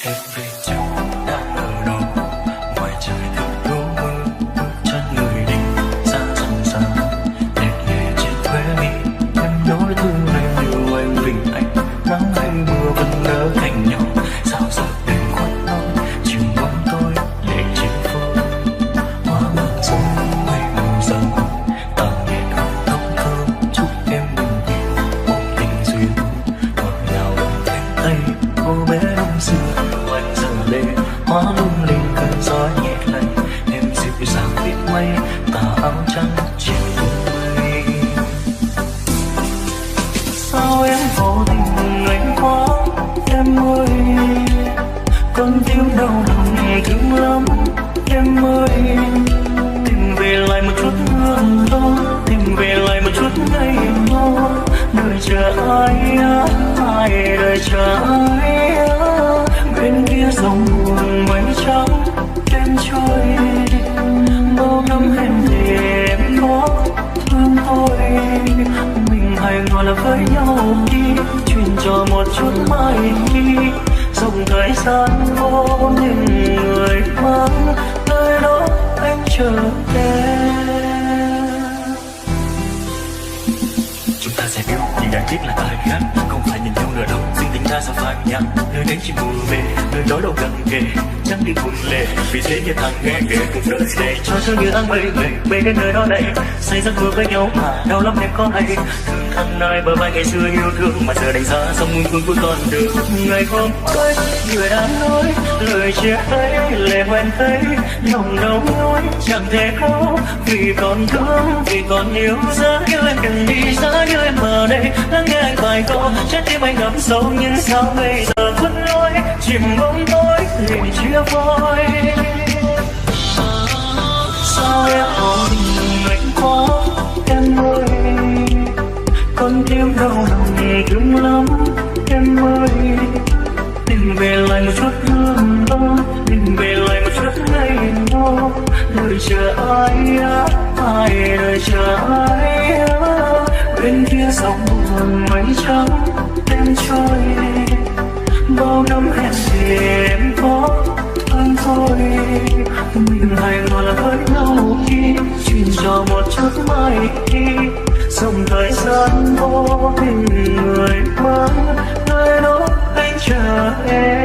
Em vì chẳng đã ở đâu, ngoài trời thấp thoáng mưa, bước chân người đi xa dần xa. Để nhẹ trên khóe mi, em nói thư lên yêu anh vì anh. Nắng hay mưa vẫn ở cạnh nhau, sao giờ đêm khuất lối, chiều bóng tối, để trên phố. Hoa mơ rơi mây mù dần, tàn nhẹ hương thơm thơm, chúc em bình yên, ôm tình duyên. Ngọt ngào lòng bàn tay, cô bé năm xưa, anh giờ đây. Hoa lung linh cơn gió nhẹ lay, em dịu dàng biết mấy, tà áo trắng trên bông mây. Sao em vô tình ngây quá, em ơi. Con tim đau lòng này cứng lắm, em ơi. Tìm về lại một chút hương thơm, tìm về lại một chút ngày mơ. Đợi chờ ai á, ai đợi chờ ai á. Bên kia sông buồn mây trắng đêm trôi, bao năm hẹn thề em có thương tôi. Mình hãy ngỏ lời với nhau đi, chuyện trò một chút mai đi. Dòng thời gian vô tình người mang nơi đó anh chờ em. Chúng ta sẽ yêu vì ai biết là thời khắc, không phải nhìn nhau nửa đêm, riêng tình ta sao phai nhạt. Nơi đến chỉ mù mê, nơi đó đâu cần kề, trắng đi buồn lệ, vì thế như thằng nghe kể cuộc đời này cho tôi như áng mây mê, mê cái nơi đó này, say giấc mơ với nhau mà đau lắm em có hay. Thương thằng nơi bờ vai ngày xưa yêu thương mà giờ đành xa, sông mùi hương của con đường. Ngày hôm ấy người đã nói lời chia tay, lệ hoen thấy lòng đau nhói chẳng thể khóc. Vì còn thương, vì còn yêu, giá như em đừng đi, giá như em ở đây lắng nghe anh bài ca. Trái tim anh ngập sâu nhưng sao bây giờ vẫn lối chìm bóng tối để chia phôi. Sao em có tình lạnh quá, em ơi. Con tim đau lòng cứng lắm, em ơi. Tìm về lại một chút hương thơm, tìm về lại một chút ngày mơ. Đợi chờ ai á, ai đợi chờ ai á. Bên kia sông buồn mây trắng đêm trôi, bao năm hẹn thề em có hơn thôi. Mình hãy ngỏ lời với nhau đi, chuyện trò một chút mai đi. Dòng thời gian vô tình người mang nơi đó anh chờ em.